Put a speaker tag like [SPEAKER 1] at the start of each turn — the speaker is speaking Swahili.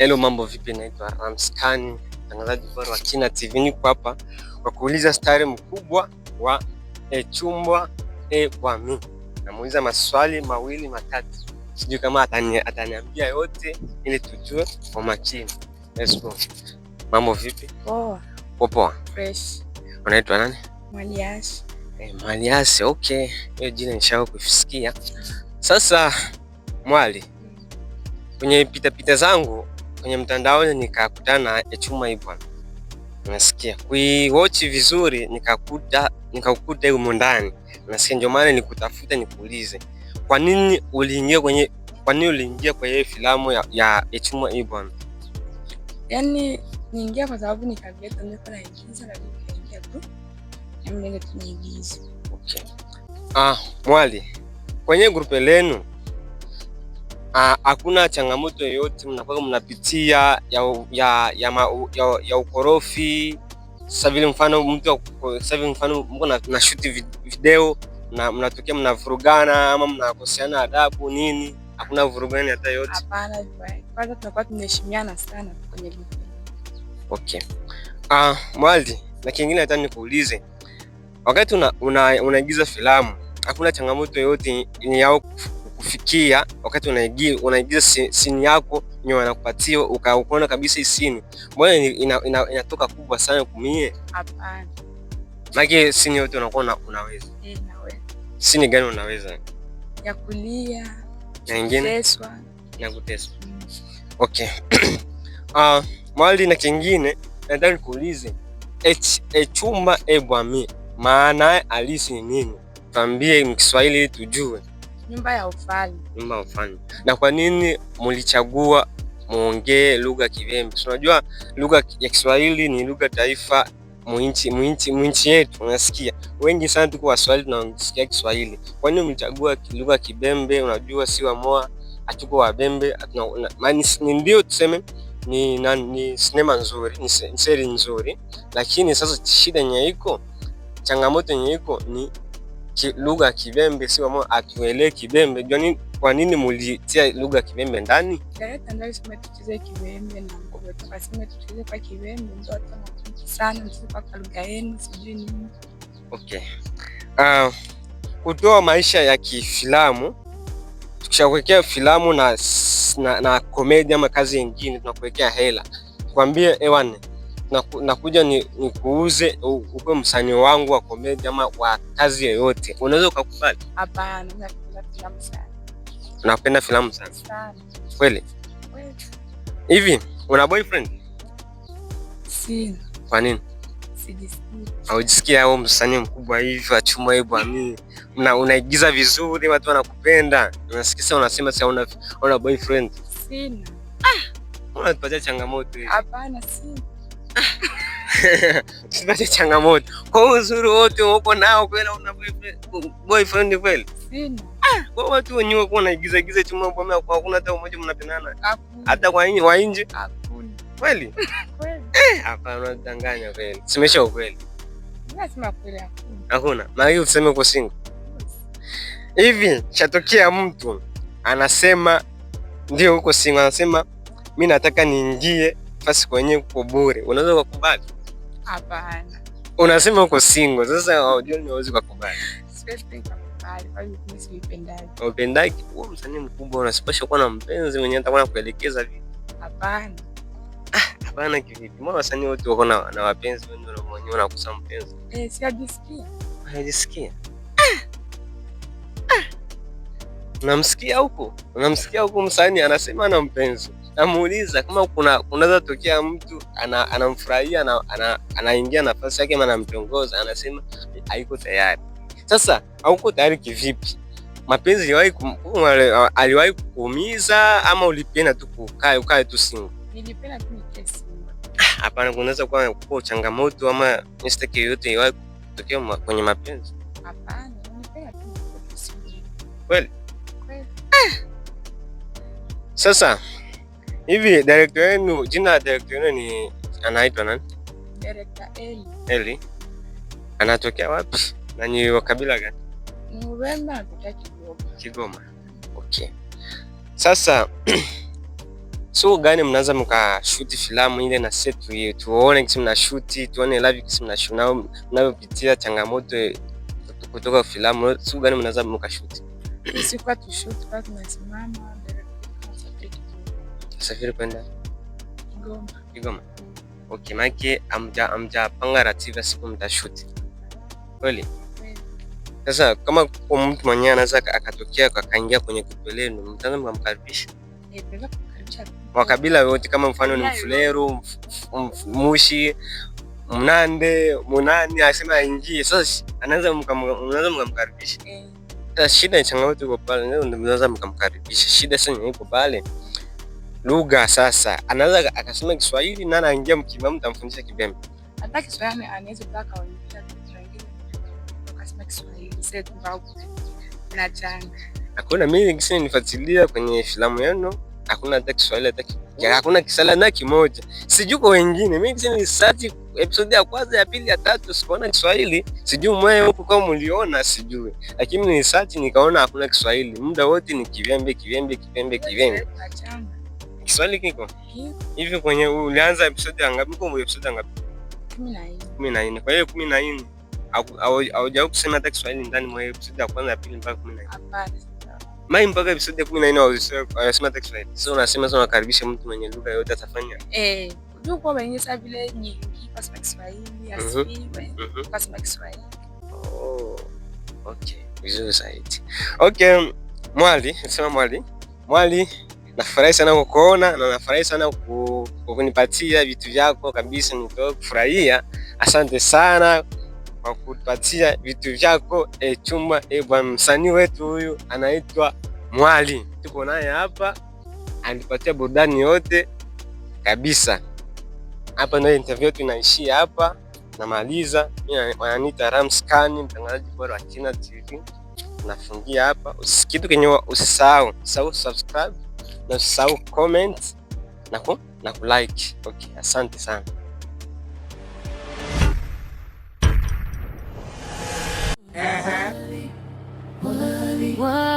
[SPEAKER 1] Hello, mambo vipi? Naitwa Ramscan, mtangazaji bora wa Kina TV. Niko hapa kwa kuuliza stari mkubwa wa Echumbwa Bwami. Namuuliza maswali mawili matatu, sijui kama ataniambia yote ili tujue kwa makini. Let's go. Mambo vipi?
[SPEAKER 2] Poa.
[SPEAKER 1] Poa.
[SPEAKER 2] Fresh.
[SPEAKER 1] Unaitwa nani?
[SPEAKER 2] Mwaliasi.
[SPEAKER 1] Mwaliasi, okay. Hiyo jina nishawahi kusikia. Sasa Mwali, kwenye pitapita zangu kwenye mtandaoni nikakutana na Echuma hii bwana. Unasikia? Kuiwatch vizuri nikakuta humo ndani. Unasikia, ndio maana nikutafuta nikuulize. Kwa nini uliingia kwenye filamu ya Echuma hii bwana?
[SPEAKER 2] Yaani niingia kwa sababu nikageta niko naigiza na nikaingia tu. Yaani ndio tunaigiza.
[SPEAKER 1] Okay. Mwali, kwenye grupe lenu hakuna changamoto yoyote mnakuwa mnapitia ya ukorofi? Sasa vile mfano mtu sasa vile mfano mko na shoot video na mnatokea mnavurugana ama mnakoseana adabu nini? Hakuna vurugani hata yote?
[SPEAKER 2] Hapana, kwanza tunakuwa tunaheshimiana sana kwenye group.
[SPEAKER 1] Okay. Mwali, na kingine hata nikuulize, wakati unaigiza filamu hakuna changamoto yoyote yao kufikia wakati unaigiza sini yako yenye wanakupatia ukaona kabisa hii sini mbona inatoka kubwa sana kumie?
[SPEAKER 2] Hapana.
[SPEAKER 1] Maana sini yote unakuwa unaweza.
[SPEAKER 2] Naweza.
[SPEAKER 1] Sini gani unaweza?
[SPEAKER 2] Ya kulia,
[SPEAKER 1] na nyingine?
[SPEAKER 2] Kuteswa.
[SPEAKER 1] Na kuteswa. Okay. Mwali, na kingine nataka nikuulize, Echumba Ebwami maana halisi ni nini? Tuambie mkiswahili ili tujue.
[SPEAKER 2] Nyumba ya ufalme.
[SPEAKER 1] Nyumba ya ufalme. Na kwa nini mulichagua muongee lugha Kibembe? Unajua lugha ya Kiswahili ni lugha taifa mwinchi yetu, unasikia wengi sana tuko Waswahili tunasikia Kiswahili. Kwa nini mlichagua lugha Kibembe? Unajua si wamoa hatuko Wabembe, ni ndio tuseme ni sinema nzuri, ni seri nzuri, lakini sasa shida yenye iko, changamoto yenye iko ni lugha ya Kibembe, si wamoa atuelewe Kibembe. Kwa nini mulitia lugha ya Kibembe ndani?
[SPEAKER 2] Tucheze Kibembe na mkubwa tukasema tucheze kwa Kibembe ndio watu wanakuja sana, mcheze kwa lugha yenu sijui nini.
[SPEAKER 1] Okay. Kutoa maisha ya kifilamu, tukishakuwekea filamu na komedi ama kazi nyingine, tunakuwekea hela, kwambie ewane, nakuja nikuuze ukuwe msanii wangu wa komedi ama wa kazi yoyote, unaweza ukakubali?
[SPEAKER 2] Hapana, napenda filamu sana.
[SPEAKER 1] Unapenda filamu sana?
[SPEAKER 2] Sana.
[SPEAKER 1] Kweli?
[SPEAKER 2] Kweli.
[SPEAKER 1] Hivi una boyfriend?
[SPEAKER 2] Sina.
[SPEAKER 1] Kwa nini?
[SPEAKER 2] Sijisikii.
[SPEAKER 1] Haujisikii au msanii mkubwa hivi wa Chuma Ebwami, unaigiza vizuri, watu wanakupenda, unasikia unasema sasa una boyfriend?
[SPEAKER 2] Sina.
[SPEAKER 1] Unatupatia changamoto hivi.
[SPEAKER 2] Hapana, sina.
[SPEAKER 1] Usipate changamoto. Kwa uzuri wote uko nao kweli una boyfriend kweli?
[SPEAKER 2] Sina.
[SPEAKER 1] Kwa watu wenyewe kwa wanaigiza giza Chuma Ebwami, hakuna hata mmoja mnapendana.
[SPEAKER 2] Hakuna.
[SPEAKER 1] Hata kwa nini wa nje?
[SPEAKER 2] Hakuna.
[SPEAKER 1] Kweli?
[SPEAKER 2] Kweli.
[SPEAKER 1] Hapana, unadanganya kweli. Semesha ukweli.
[SPEAKER 2] Nasema kweli hakuna.
[SPEAKER 1] Hakuna. Maana hiyo useme uko single. Hivi chatokea mtu anasema ndio uko single, anasema mimi nataka niingie fasi kwenye uko bure. Unaweza kukubali?
[SPEAKER 2] Hapana.
[SPEAKER 1] Unasema uko single. Sasa unajua ni huwezi kukubali.
[SPEAKER 2] Siwezi kukubali kwa sababu mimi siipendagi.
[SPEAKER 1] Upendagi? Wewe msanii mkubwa unasipasha kuwa na mpenzi mwenye atakuwa anakuelekeza vipi?
[SPEAKER 2] Hapana.
[SPEAKER 1] Hapana kivipi? Mbona wasanii wote wako na wapenzi wenyewe wanakusa mpenzi?
[SPEAKER 2] Si ajisikia.
[SPEAKER 1] Anajisikia. Unamsikia huko? Unamsikia huko msanii anasema ana mpenzi. Namuuliza kama kunaweza tokea mtu anamfurahia anaingia nafasi yake ama anamtongoza, anasema haiko tayari. Sasa hauko tayari kivipi? Mapenzi aliwahi kukuumiza ama ulipenda tu ukae tu single?
[SPEAKER 2] Nilipenda tu nikae single.
[SPEAKER 1] Hapana, kunaweza kuwa changamoto ama mistake yoyote iliwahi kutokea kwenye mapenzi?
[SPEAKER 2] Hapana, nilipenda tu nikae single.
[SPEAKER 1] Kweli?
[SPEAKER 2] Kweli.
[SPEAKER 1] Sasa hivi director wenu, jina la director wenu ni anaitwa nani?
[SPEAKER 2] Director Eli.
[SPEAKER 1] Eli. Anatokea wapi? Na ni wa kabila gani?
[SPEAKER 2] Ni Mrema, anatokea Kigoma.
[SPEAKER 1] Kigoma. Okay. Sasa So gani mnaanza mkashuti filamu ile na set tuone kisi mnashuti, tuone live kisi mnashuti mnavyopitia changamoto kutoka filamu. So gani mnaanza mkashuti?
[SPEAKER 2] Sikuwa tushuti kwa tunasimama mbele tunasafiri.
[SPEAKER 1] Safiri kwenda
[SPEAKER 2] Kigoma.
[SPEAKER 1] Kigoma. Okay, maana amjapanga ratiba siku mtashuti. Kweli? Sasa kama kwa mtu mwenyewe anaweza akatokea akaingia kwenye grupu lenu, mtaanza mkamkaribisha?
[SPEAKER 2] Eh, tunaweza kumkaribisha.
[SPEAKER 1] Wa kabila yote, kama mfano ni Mfuleru, Mushi, Mnande, Munani, asema aingie. Sasa anaweza mnaweza mkamkaribisha.
[SPEAKER 2] Eh.
[SPEAKER 1] Sasa shida ni changamoto iko pale, mnaweza mkamkaribisha. Shida sasa iko pale lugha. Sasa anaweza akasema Kiswahili na anaingia Mkibembe, mtamfundisha Kibembe.
[SPEAKER 2] Hata Kiswahili anaweza akaongea kitu kingine akasema Kiswahili sasa tunachanga.
[SPEAKER 1] Hakuna, mimi kisi nifuatilia kwenye filamu yenu, hakuna hata Kiswahili hata hakuna Kiswahili na kimoja. Sijui kwa wengine, mimi kisi ni search episode ya kwanza, ya pili, ya tatu sikuona Kiswahili. Sijui mwewe huko kama mliona sijui. Lakini ni search nikaona hakuna Kiswahili. Muda wote ni Kibembe, Kibembe, Kibembe, Kibembe. Kiswahili kiko hivi kwenye ulianza episode ya ngapi? Uko episode ya ngapi?
[SPEAKER 2] 14.
[SPEAKER 1] 14. Kwa hiyo 14 haujawahi kusema hata Kiswahili ndani mwa episode ya kwanza, ya pili mpaka 14.
[SPEAKER 2] Hapana.
[SPEAKER 1] Mai mpaka episode ya 14 hawajasema hata Kiswahili. Sasa unasema sasa unakaribisha mtu mwenye lugha yote atafanya.
[SPEAKER 2] Eh, unajua kwa wenye sasa vile nyingi kwa Kiswahili, asifiwe kwa Kiswahili.
[SPEAKER 1] Oh, okay. Vizuri zaidi. Okay, Mwali, sema Mwali. Mwali, nafurahi sana kukuona na nafurahi sana kunipatia vitu vyako kabisa, nikufurahia. Asante sana kwa kutupatia vitu vyako. E, chumba e, bwana msanii wetu huyu anaitwa Mwali, tuko naye hapa, alipatia burudani yote kabisa. Hapa ndio interview yetu inaishia hapa, namaliza. Mimi wananiita Ramscan, mtangazaji bora wa China TV. Nafungia hapa. Kitu kenye usisahau, usisahau subscribe na usisahau comment na ku like. Okay, asante sana.
[SPEAKER 3] What?